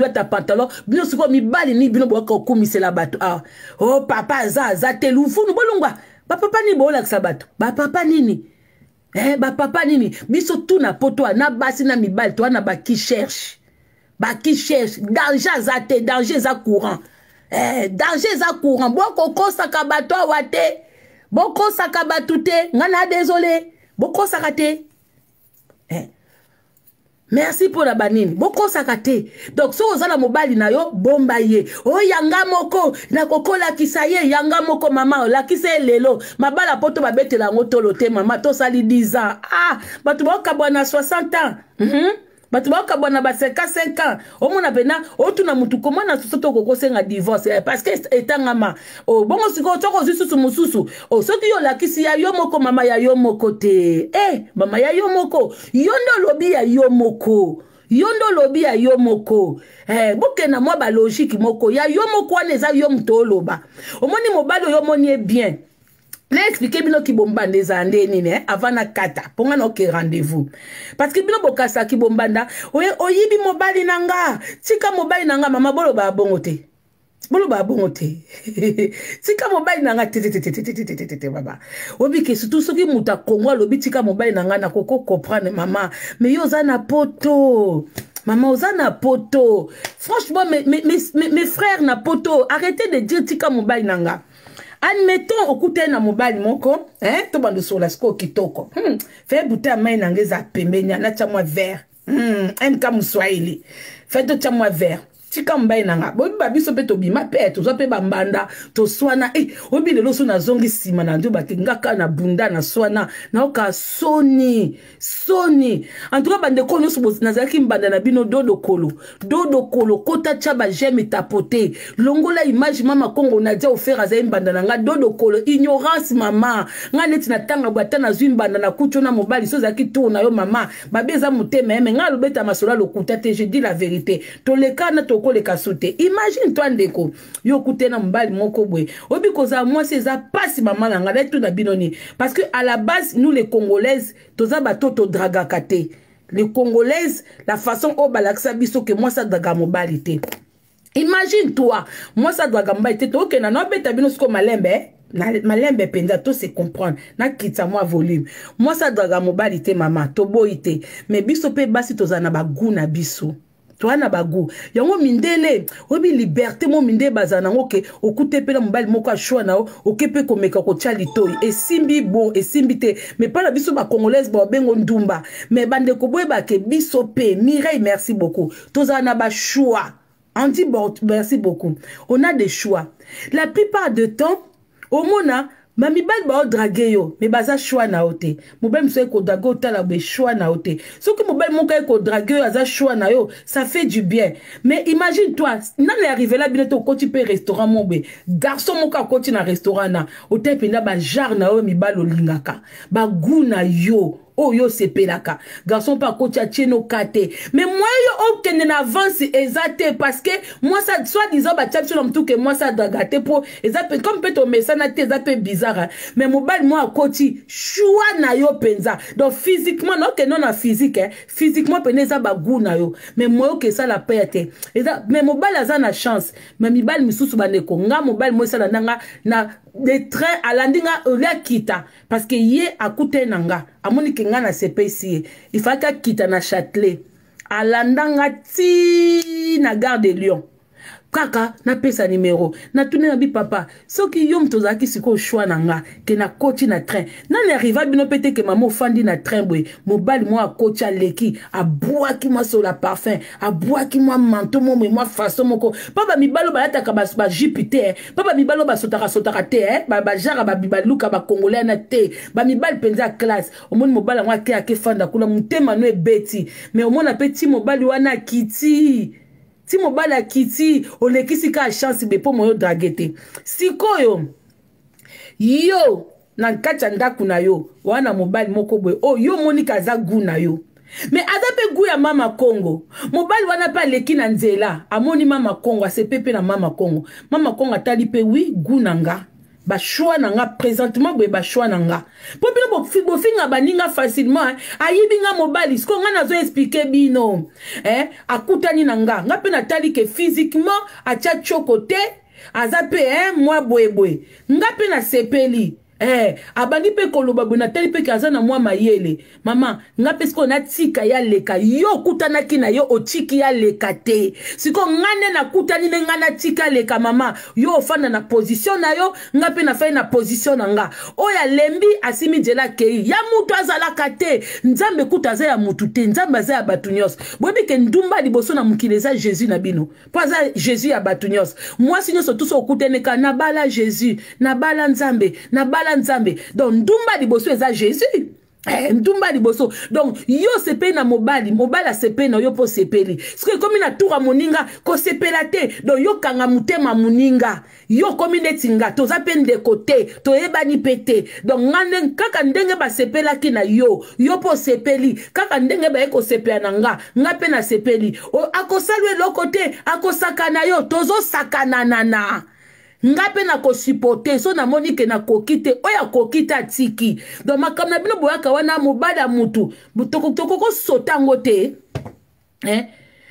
Ata pantalon bino sikoyo mibali nini bino boyaka kokumisela bato awa? O oh, papa aza te luvunu, bolongwa. Bapapa nini boolakisa bato? Bapapa nini? Eh, bapapa nini? Biso tu na poto, na basi na mibali, toa na baki cherche, baki cherche. Danger aza te, danger eza courant. Eh, danger eza courant. Bokokosaka bato awa te, bokosaka bato te. Ngai na désolé, bokosaka te, eh. Merci mpo na banini, bokosaka te. Donc soki oza na mobali na yo, bomba ye. O yanga moko nakokolakisa ye yanga moko. Mama, olakisa ye lelo. Mabala po to babetela yango tolo te. Mama, tosali 10 ans. Ah, bato baokabwa na 60 ans. Bato baokabwa na ba 55 ans. Omona mpena otuna motu koma na soso tokokosenga divorce, eh, parce que etangama. Oh, bongo sikoyo soki ozwi susu mosusu, oh, soki yo olakisi ya yo moko, mama, ya yo moko te. Eh, mama, ya yo moko, yo nde olobi ya yo moko, yo nde olobi ya yo moko. Eh, bokenda mwa balogique moko. Ya yo moko wana eza yo moto oloba. Omoni mobali oyo, omoni ye bien. Na expliquer bino kibombanda ezala nde nini, eh? Avant nakata, mpo nga naoke rendez-vous, parce que bino bokasa kibombanda. Oyibi mobali na nga, tika mobali na nga. Mama, boloba bongo te, boloba bongo te. Tika mobali na nga tetetetetetetete. Baba obike, surtout soki moto akongo alobi tika mobali na nga, nakoko comprendre, mama. Mais yo oza na poto, mama, oza na poto. Franchement, mes frères na poto, arrêtez de dire tika mobali na nga. Admettons okutani na mobali moko, hein, to bando sola sikoyo kitoko. Fe bouteille ya mai na nga eza pembeni, natya mwa verre. Nk moswahili fe totya mwa verre. Tika mobali na nga. Boyebi babiso mpe tobima mpe tozwa mpe bambanda, toswana. E oyebi lelo so nazongi nsima na ndio bake nga kaka na bunda na swana, nayoka soni, soni. En tout cas, bandeko nyonso nazalaki mbanda na bino, dodo kolo, dodo kolo, kota tya baj'aime, tapote, longola image. Mama Kongo Nadia Ofere azali mbanda na nga. Dodo kolo, ignorance, mama. Nga neti na ntanga boye, ata nazwi mbanda na kuti na mobali, so ozalaki tour na yo, mama, babe eza motema eme. Nga alobeta masolo ya lokuta te, je dis la vérité. Toleka na tokoleka su te. Imagine toi, ndeko, yo okute na mobali moko boye. Oyebi kozala mwasi eza pasi, mama na ngai. Natuna bino nini? Parce que à la base, nous les Congolaises, toza bato todragaka te. Les Congolaises, la façon oyo balakisa biso ke mwasi adraga mobali te. Imagine toi, mwasi adraga mobali te. Tokenda na obeta bino sikoyo malembe na malembe mpenza, to se comprendre. Nakitisa mwa volume. Mwasi adraga mobali te, mama, toboyi te. Mais biso mpe basi tozala na bagoût na biso, toa na bagoût yango. Mindele, oyebi liberté mo mindele bazala nango ke okute mpe na mobali moko ashwa na yo, oke mpe komeka kotya litoi, esimbi bon, esimbi te. Mais mpa na biso bacongolaise, babengo ndumba. Mais bandeko, boyebake biso mpe. Mireille, merci beaucoup. Tozala na bachoix. Andy Bort, merci beaucoup. On a des choix. La plupart du temps, omona bamibali baodraguer yo, mais baza choix na yo te. Mobali mosusu aye kodraguer, otala boye, choix na yo te. Soki mobali moko aye kodraguer oyo aza choix na yo, ça fait du bien. Mais imagine toi, nani arrivela bino te? Okoti mpe restaurant mo boye, garçon moko akoti na restaurant na otali mpenza bagenre na yo, mibali olingaka, bagoût na yo oyo osepelaka. Garçon mpe akoti, atie noka te. Mais moyen yo okende na avance eza te, parce que mwasi, soit disant batia biso na motu ke mwasi adraga te, mpo eza mpe comme mpe tomesana te, eza mpe bizarre. Mais mobali moko akoti, choix na yo mpenza. Donc physiquement, naokende na physique, eh? Physiquement mpenza eza bagoût na yo, mais moyen oke esala pe te eza. Mais mobali aza na chance. Mais mibali misusu, bandeko, nga mobali mo esala ndanga na de train, alandi nga olia akita, parce que ye akutani na nga, amoni ke nga nasepesi ye. Ifalaki akita na Châtelet, alanda nga ti na gare de Lyon. Kaka napesa nimero, natuni na bi: "Papa, soki yo moto ozalaki sikoyo choix na nga ke nakoti na train, nani arriva bino mpe te ke mama ofandi na train boye, mobali mwa akoti, aleki, abwaki mwa sola parfum, abwaki mwa manteau momwe, mwa façon moko mpo bamibali oyo balataka bajupe te, mpo bamibali oyo basotaka sotaka te, bajara baluka bacongolais na te, bamibali mpenza ya classe. Omoni mobali yango ake, akefanda kuna, motema no ebeti. Mais omona mpe ti mobali wana akiti, ti mobali akiti, olekisi kaka chance be mpo moyo draguer te. Sikoyo yo na kati ya ndako na yo wana, mobali moko boye oyo yo omonika aza goût na yo, mais aza mpe goût ya mama Kongo. Mobali wana mpe aleki na nzela, amoni mama Kongo, asepe mpe na mama Kongo. Mama Kongo atali mpe: "Oui, goût na nga." Bachoix na nga présentement boye, bachoix na nga, mpo bino bofinga baninga facilement, eh? Ayibi nga mobali. Sikoyo nga nazo expliquer bino, eh? Akutani na nga, nga mpe natali ke physiquement atya tioko te, aza mpe, eh, mwa boyeboye, nga mpe nasepeli. Abandi mpe koloba boye, natali mpe ke aza na mwa mayele. Mama, nga mpe sikoyo natika ya leka. Yo okutanaki na yo, otiki ya leka te. Sikoyo nga nde nakutani nde nga natika leka. Mama, yo ofanda na position na yo, nga mpe nafai na position na nga. Oyo alembi, asimi nzela, akei. Ya mutu azalaka te. Nzambe kuta aza ya mutu te, Nzambe aza ya bato nyonso. Boyebi ke ndumba liboso na mokili eza Jésus na bino, mpo aza Jésus ya bato nyonso. Mwasi nyonso tuso okutani ka nabala Jésus, nabala Nzambe, nabala Nzambe. Donc ndumba liboso eza Jésus. Ndumba liboso. Donc yo osepeli na mobali, mobali asepeli na yo mpo osepeli. Soki ekomi na tour ya moninga, kosepela te. Donc yo kanga motema moninga. Yo okomi neti nga, toza mpe ndeko te, toyebani mpe te. Donc nga nde kaka ndenge basepelaki na yo, yo mpo osepeli. Kaka ndenge baye kosepela na nga, nga mpe nasepeli. Akosala eloko te, akosakana yo, tozosakananana. Nga mpe nakosupporter. So namoni ke nakoki te, oyo akoki te atiki. Donc makambo na bino boyaka wana, mobali ya mutu, tokokosota yango te, eh?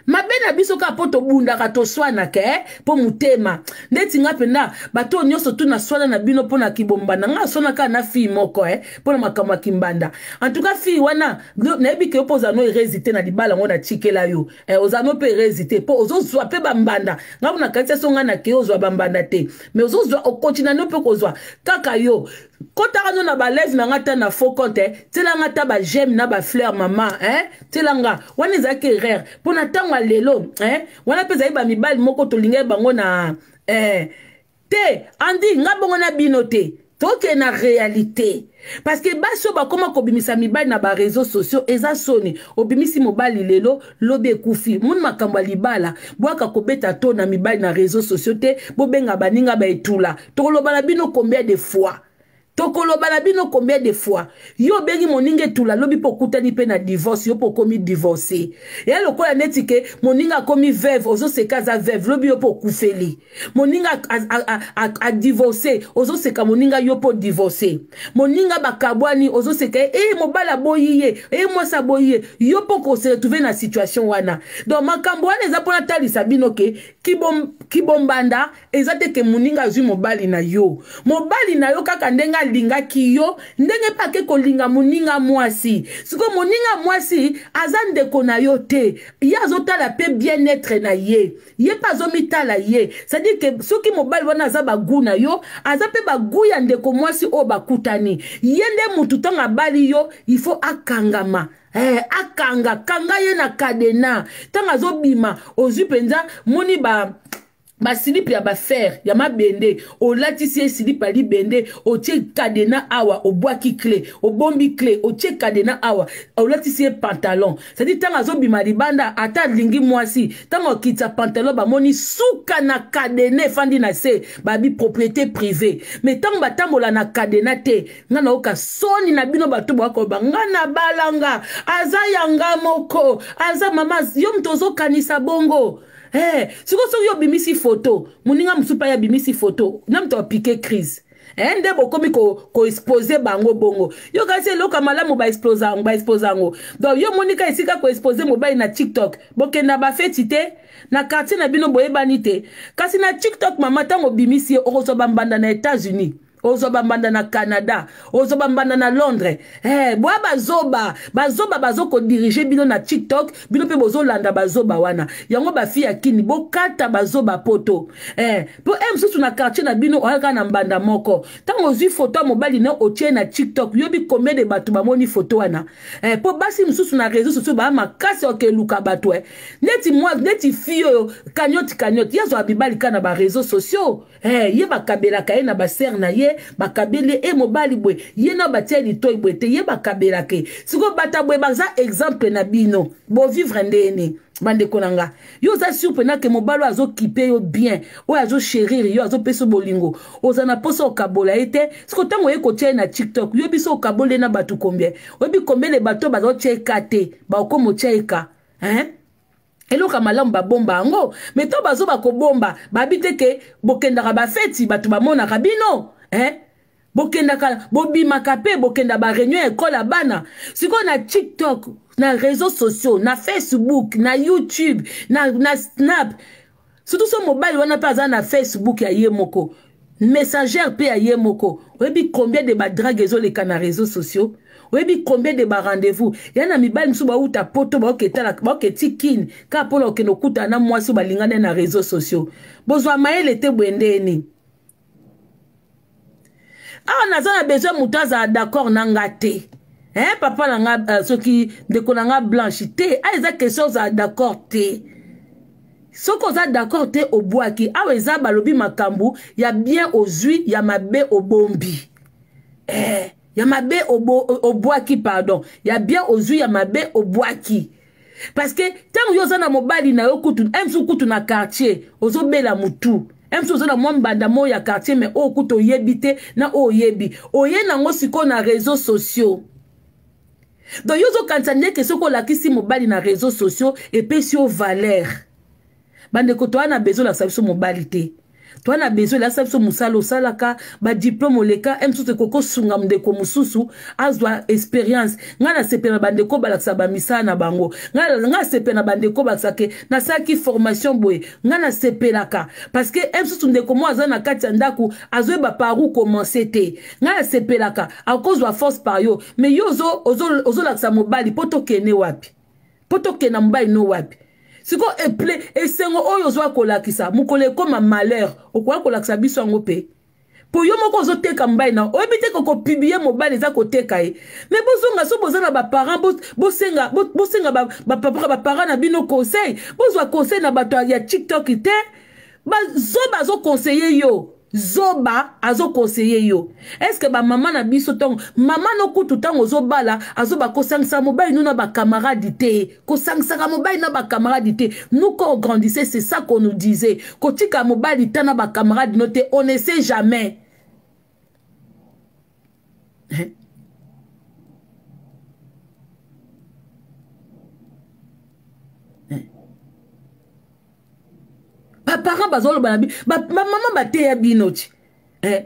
Mabe na biso kaka mpo tobundaka, toswanaka, eh? Mpo motema ndeti nga mpenza, bato oyo nyonso tu naswana na bino mpo na kibombanda. Nga aswana kaka na fille moko, eh? Mpo na makambo ya kimbanda. En tout cas, fille wana, nayebi ke yo mpo oza no erezi te na libala yango natikela yo, oza no mpe erezi te, mpo ozozwa mpe bambanda. Nga mpo nakanisi so ngai nakei ozwa bambanda te, mais ozozwa, okontina no mpe kozwa kaka. Yo kotaka no na balive na nga ta na faux compte, eh? Tiela nga ta baj'aime na bafleur, mama, eh? Tiela nga wana ezalaki erreur mpo na ntango ya lelo, eh? Wana mpe ezali bamibali moko tolingaki bango na, eh, te. Andi nga bongo na bino te, tokende na réalité, parce que basi oyo bakóma kobimisa mibali na baréseaux sociaux, eza soni. Obimisi mobali lelo, lobi ekufi. Moni makambo ya libala, bwaka kobeta to na mibali na réseaux sociaux te. Bobenga baninga baetula. Tokoloba na bino combien de fois? Tokoloba na bino combien de fois? Yo obengi moninga etula, lobi mpo okutani mpe na divorce, yo mpo okomi divorce. Ya lokola neti ke moninga akomi veuve, ozoseka aza veuve, lobi yo mpo okufeli. Moninga adivorce, ozoseka moninga, yo mpo divorce. Moninga bakabwani, ozoseka ye, e mobali aboyi ye, e mwasi aboyi ye, yo mpo kose retrouver na situation wana. Donc makambo wana eza mpona talisa bino ke kibombanda eza te ke moninga azwi mobali na yo. Mobali na yo kaka ndenge alingaki yo, ndenge mpe ake kolinga moninga mwasi. Sikoyo moninga mwasi aza ndeko na yo te. Ye azotala mpe bien-être na ye, ye mpe azomitala ye. C'est-à-dire ke soki mobali wana aza bagoût na yo, aza mpe bagoût ya ndeko mwasi oyo bakutani. Ye nde mutu ntango abali yo, il faut akangama, akanga kanga ye na cadenas. Ntango azobima, ozwi mpenza moni ba baslip ya bafer ya mabende, olatisi ye slip ya libende, otie cadenas awa, obwaki clé, obombi clé, otie cadenas awa, olatisi ye pantalon. C'est-à-dire ntango azobima libanda, ata alingi mwasi, ntango akitisa pantalon, bamoni suka na cadenas efandi na se, babi propriété privée. Mais ntango batambola na cadenas te, nga nayoka soni na bino. Bato bakoloba nga na balanga aza yanga moko, aza mama. Yo moto ozokanisa bongo, sikoyo soki obimisi foto, moninga mosusu mpe abimisi foto na moto apike crise, nde bokomi koexposer ko bango bongo. Yo kasi eloko ya malamu, baexpose yango, baexpose yango. Donc yo monika esika koexposer mobali na TikTok, bokenda bafeti te na quartier na bino, boyebani te. Kasi na TikTok, mama, ntango obimisi ye, okozwa bambanda na États-Unis, ozwa bambanda na Canada, ozwa bambanda na Londres. Boya bazoba, bazoba bazokodiriger bino na TikTok, bino mpe bozolanda bazoba wana. Yango bafille ya kini, bokata bazoba poto, mpo mosusu na quartier na bino oyaka na mbanda moko. Ntango ozwi foto ya mobali na otie na TikTok, yobi combien de bato bamoni foto wana? Mpo basi mosusu na réseau sociaux baya makasi, okeluka bato, neti mwa neti fille oyo cagnotte cagnotte, ye azwaka mibali kaka na baréseaux sociaux. Ye bakabelaka ye na basere na ye, bakabeli ye e mobali boye, ye na batia litoi boye te, ye bakabelaka ye. Sikoyo bato boye baza exemple na bino, bovivre ndeni? Bandeko na nga, yo oza sûr mpena ke mobali oyo azokipe yo bien, oyo azochérir yo, azopesa bolingo, oza na mposa okabola ye te. Sikoyo ntango oye kotia ye na TikTok, yo biso okaboli ye na bato combien? Oyebi combien de bato oyo bazotia ye ka te, bakokoma otia ye ka, hein? Eloko ya malamu babomba yango, mais to bazoba kobomba, babi te ke bokendaka bafeti, bato bamonaka bino. eh? Bokendaka, bobimaka mpe bokenda bareunion ya ekole ya bana. Sikoyo na TikTok, na réseaux sociaux, na Facebook, na YouTube, na Snap, surtout so mobali wana mpe aza na Facebook ya ye moko, Messenger mpe ya ye moko. Oyebi combien de badrague ezoleka na réseaux sociaux? Oyebi combien de barendez-vous ya na mibali mosusu bauta Poto, baoke ti Kine kaka mpona okende okutana na mwasi oyo balingani na réseaux sociaux? Bozwa mayele te boye ndeni? Awa naza na besoin moto azala d'accord na nga te, eh, papa na nga, soki ndeko na nga Blanche te. A eza question ozala d'accord te. Soki oza d'accord te, obwaki. Awa eza balobi makambo ya bien ozwi, ya mabe obombi, eh, ya mabe obwaki, pardon, ya bien ozwi, ya mabe obwaki. Parce que ntango yo oza na mobali na yo, kutu mosusu kutu na quartier ozobela mutu, mosusu oza na mwa mbanda moko ya quartier, mais oyo kutu oyebi te na oyo oyebi, oye nango sikoyo na réseaux sociaux. Donc yo ozokanisa ndeke soki olakisi mobali na réseaux sociaux, epesi yo valeur. Bandeko, toza na besoin olakisa biso mobali te. Toza na besoin elakisa biso mosala osalaka, badiplôme oleka. Mosusu ekoki osunga ndeko mosusu azwa expérience. Ngai nasepela na bandeko balakisa bamisala na bango. Ngai nasepela na bandeko balakisa ke nasalaki formation boye. Ngai nasepelaka parce que mosusu ndeko moko aza na kati ya ndako, azoyeba par où commencer te. Ngai nasepelaka, akozwa force par yo. Mais yo ozolakisa mobali mpo tokende wapi? Mpo tokende na mobali no wapi? Sikoyo eple esengo oyo ozwa kolakisa, mokolo ekóma malheur, okoya kolakisa biso yango mpe? Mpo yo moko ozoteka mobali na, oyebi te kopublier mobali eza koteka ye. Mais bozonga, so boza na baparent, bosenga baparent na bino conseil. Bozwa conseil na bato ya TikTok te. Bazoba azoconseiller yo, zoba azoconseiller yo. Est-ce bamama na biso, ntango mama no kutu, ntango ozobala, azoba kosangisa mobali no na bacamarade te, kosangisaka mobali na bacamarade te. Nous, quand on grandissait, c'est ça qu'on nous disait: kotika mobali ta na bacamarade no te, on ne sait jamais, hein? Hein? Baparent bazoloba na bino, bamama bateya bino ti, eh?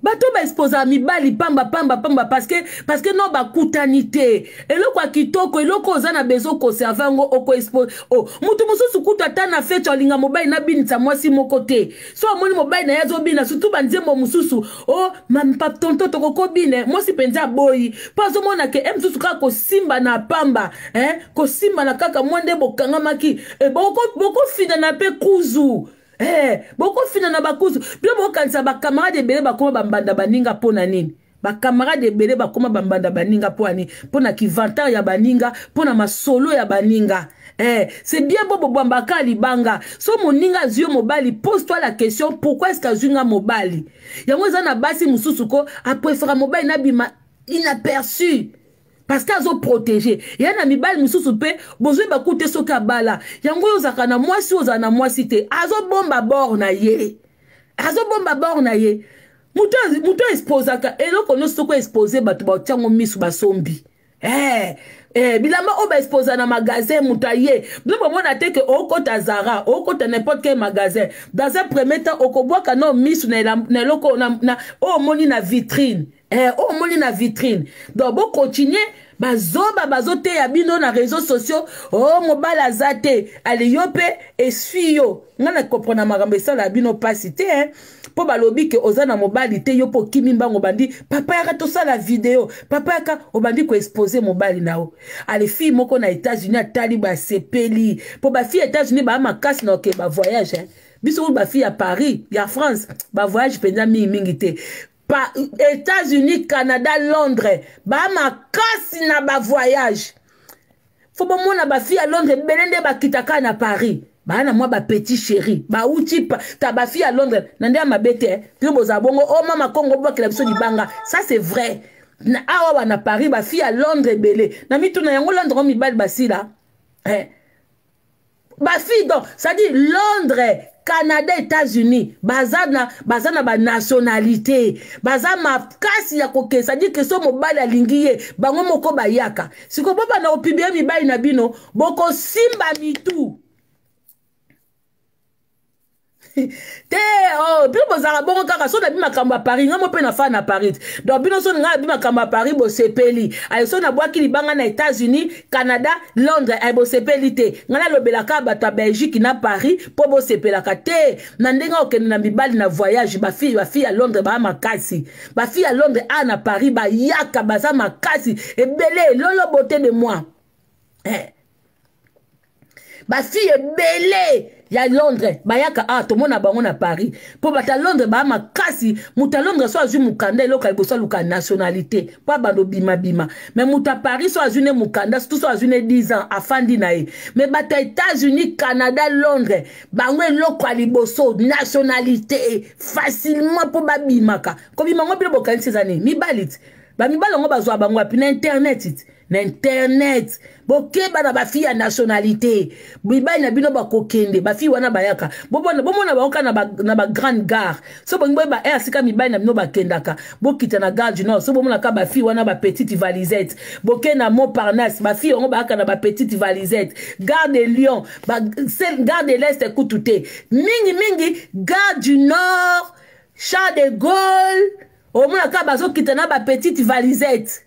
Bato baexposaka mibali pamba pamba pamba parce que no bakutani te. Eloko ya kitoko, eloko oza na besoin conserver yango, okoexposer. Oh, motu mosusu kutu ata na feti, alinga mobali nabinisa mwasi moko te. So amoni mobali na ye azobina, surtout banzembo mosusu, o oh, tonto tokokobine, mwasi mpenza aboyi, mpo azomona ke e mosusu kaka kosimba na pamba, eh? Kosimba na kaka mwa nde bokangamaki, eh, bokofina na mpe kuzu, eh, bokofina na bakuzu. Bino bokanisa bacamarade ebele bakoma bambanda baninga mpo na nini? Bacamarade ebele bakoma bambanda baninga mpo na nini? Mpo na kivantare ya baninga, mpo na masolo ya baninga. Eh, c'est bien bo bobwambaka libanga. So moninga azwi yo mobali, pose toi la question: pourquoi est ce que azwi nga mobali? Yango eza na basi mosusu ko apréféra mobali nabima inaperçu parce que azoprotéger ya na mibali mosusu mpe bozwi baku te. Soki abala yango oyo, ozalaka na mwasi, ozala na mwasi te, azobomba bor na ye, azobomba bor na ye. Moto exposaka eloko nyonso, soki expose, bato batiango miso, basombi. Eh, bilamba oyo baexposa na magasin, moto aye, bino bomona te ke okota Zara, okota n'importe quel magasin, dans un premier temps okobwaka no miso na eloko oyo omoni na vitrine, oyo omoni na vitrine. Donc bocontinue, bazoba bazoteya bino na réseaux sociaux. O oh, mobali aza te, ale yo mpe esui yo. Ngai na comprendre makambo esala bino mpasi te, eh? Mpo balobi ke oza na mobali te, yo mpo okimi mbango, obandi: "Papa, yaka tosala video, papa, yaka." Obandi koexposer mobali na yo. Ale fille moko na États-Unis atali, basepeli, mpo bafille ya États-Unis baa makasi na oke bavoyage, eh? Biso oyo bafille ya Paris, ya France, bavoyage mpenza mingimingi te. Pa États-Unis, Canada, Londres, baa makasi na bavoyage. Fo bomona bafille ya Londres ebele nde bakitaka na Paris, baa na mwa bapetit chéri bauti ta. Bafille ya Londres na nde ya mabe te. Bino bozala bongo o oh, mama Kongo, obwakela biso libanga. Ça, c'est vrai. Na awa wa na Paris, bafille ya Londres ebele na mituna yango. Londres o mibali basila, eh. Bafille, donc c'est-à-dire Londres, Canada, États-Unis, baza na banationalité, baza makasi ya kokende. C'est-à-dire ke so mobali alingi ye, bango moko bayaka. Sikoyo bobanda kopublier mibali na bino, bokosimba mitu te. oh, bino bozalaka bongo kaka so nabi makambo ya Paris, ngai mo mpe nafaa na Paris. Donc bino so ngai nabi makambo ya Paris, bosepeli. Aye, so nabwaki libanga na États-Unis, Canada, Londres, aye, bosepeli te. Ngai nalobelaka bato ya Belgique na Paris mpo bosepelaka te na ndenge okende na mibali na voyage. Bafille ya Londres baa makasi, bafille ya Londres a na Paris bayaka, baza makasi ebele. Lolo beauté de moi, eh. Bafille ebele ya Londres bayaka awa, tomona bango na Paris, mpo bato ya Londres baya makasi. Moto ya Londres so azwi mokanda, eloko ya liboso aluka nationalité mpo abanda obimabima. Mais moto ya Paris so azwi ne mokanda, surtout so azwi ne 10 ans, afandi na ye. Mais bato ya États-Unis, Canada, Londres, bango eloko ya liboso nationalité, facilement mpo babimaka. Kobima ngo, bino bokanisi eza nini? Mibali ti bamibali yango bazwa bango wapi? Na internet ti, na internet. Bokeba na bafille ya nationalité. Mibali na bino bakokende, bafille wana bayaka, bomona bango kaka na bagrande gare. So bongi boyeba e asika mibali na bino bakendaka, bokita na Gare du Nord, so bomonaka bafille wana, bapetite valisette. Boke na Montparnasse, bafille yango bayaka na bapetite valisette. Gare de Lyon, gare de l'Est kutu te, mingimingi Gare du Nord, Charles de Gaulle, omonaka bazokita na bapetite valisette.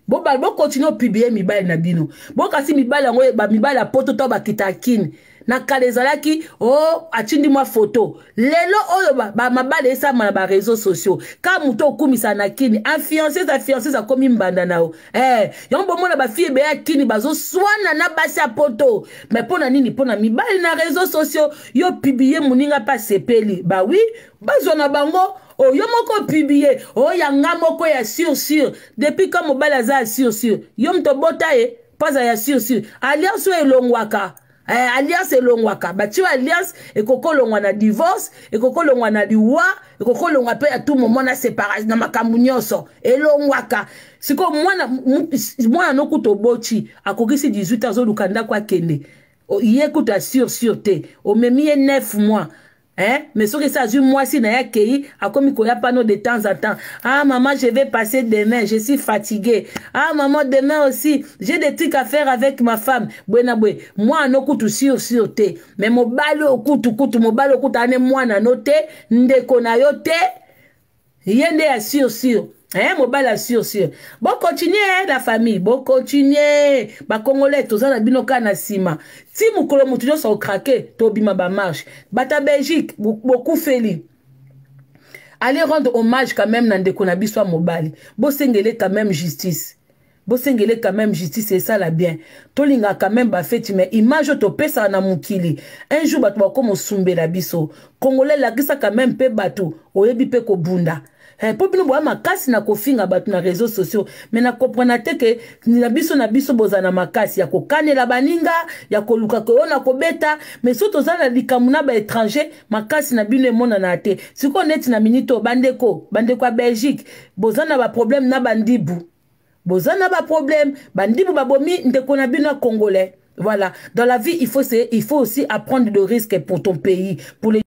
Bokontinue opublier mibali na bino. Bokasi mibali yango, bamibali ya Poto to bakita Kini. Na kala ezalaki o oh, atindi mwa foto. Lelo oyo bamabala esama na bareseau sociaux. Ka moto okumisa na Kini, infianceuse, afianceuse, akomi mbanda na yo, eh. Yango bomona bafille ebele ya Kini bazoswana na basi ya Poto. Mais mpo na nini? Mpo na mibali na réseau sociaux. Yo publier moninga mpe asepeli, bawi bazwa na bango. O yo moko publier o ya nga moko ya sûr sûr. Depuis ka mobali aza ya sûr sûr, yo moto obota ye mpo aza ya sûr sûr. Alliance oyo elongwaka, alliance elongwaka. Batie alliance, ekoki olongwa na divorce, ekoki olongwa na liwa, ekoki olongwa mpe ya tout moment na séparation, na makambo nyonso elongwaka. Sikoyo mwana, mwana nokuta oboti, akokisi 18, azoluka ndako akende. Ye kutu assure sûr te, omemi ye 9 mois, hein? Mais soki esi azwi mwasi na ye, akei, akomi koya pano de temps en temps: "Ah maman, je vais passer demain, je suis fatigué. Ah maman, demain aussi j'ai des trucs à faire avec ma femme." Boye na boye. Mwana kutu sûr sûr te, mais mobali oyo kutu, kutu mobali oyo kutu ane mwana no te, ndeko na yo te, ye nde ya sûr sûr, hein? Mobali ya sûr sûr. Bokontinue, la famille, bokontinue. Bacongolais toza na bino kaka na nsima ti mokolo motu nyonso okrake. Tobima bamarche. Bato ya Belgique bokufeli, allez rendre hommage quand même na ndeko na biso ya mobali. Bosengele quand même justice, bosengele quand même justice, esala bien. Tolingaka quand même bafeti, mais image oyo topesaka na mokili, un jour bato bakoma osumbela biso. Congolais, lakisa quand même mpe bato oyebi mpe kobunda, mpo bino boya makasi na kofinga bato na réseaux sociaux. Mais na comprendre te ke na biso, na biso bozala na makasi ya kokanela baninga, ya koluka koyo na kobeta. Mais so toza na likambo na baétranger, makasi na bino emonana te. Sikoyo neti na minute oyo, bandeko, bandeko ya Belgique, boza na baproblème na bandibu, boza na baproblème. Bandibu babomi ndeko na bino ya Congolais. Voilà, dans la vie, il faut aussi apprendre de risques pour ton pays, pour les